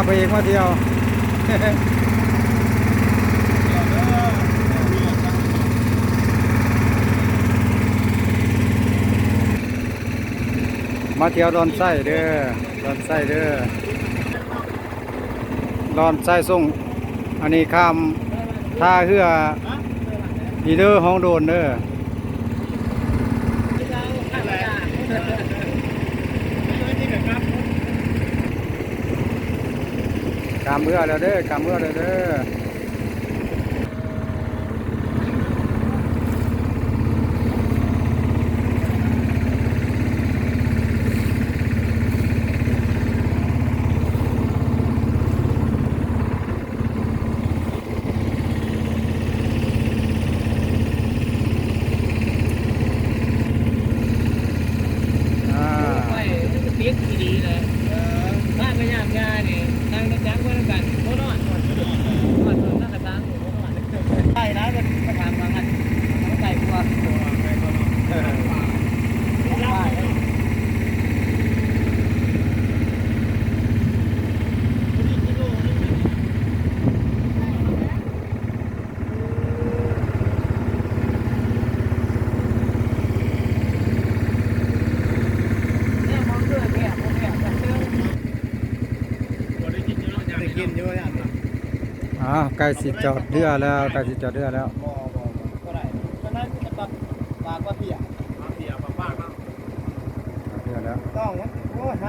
ພະເອກມາທ່ຽວ ມາທ່ຽວດອນໄຊເດີ ດອນໄຊເດີ ດອນໄຊສົ່ງ ອັນນີ້ຂ້າມທ່າເຮືອນີ້ເດີ ຫ້ອງໂດນເດີ. ກາເມືອແລ້ວເດີ ກາເມືອແລ້ວເດີ. ອ່າ ໄປມັນກໍຕິດອີ່ຫຼີແຫຼະ. ເອີ ພາໄປຍາມຍານີ້ ນັ່ງລົດຈັກມານຳກັນ ບໍ່ນອນ ຮອດ ຮອດ ຮອດ ໄປຫຼາຍ ໄປຖາມວ່າ ໄກກວ່າ ໄກກວ່າເນາະ ເອີ ໄດ້ກິນຢູ່ ໄດ້ກິນຢູ່ ຢ້ານນີ້. ອ້າວ ໃກ້ຊິຈອດເຮືອແລ້ວ ໃກ້ຊິຈອດເຮືອແລ້ວ. ບໍ່ ບໍ່ ບໍ່ ບໍ່ໄດ້ ຕອນນັ້ນມີແຕ່ປາ ປາ ປາເພຍ ປາເພຍ ປາປາກເນາະ ເຮືອແລ້ວ ຕ້ອງ ໂອ້ຍ ຫາ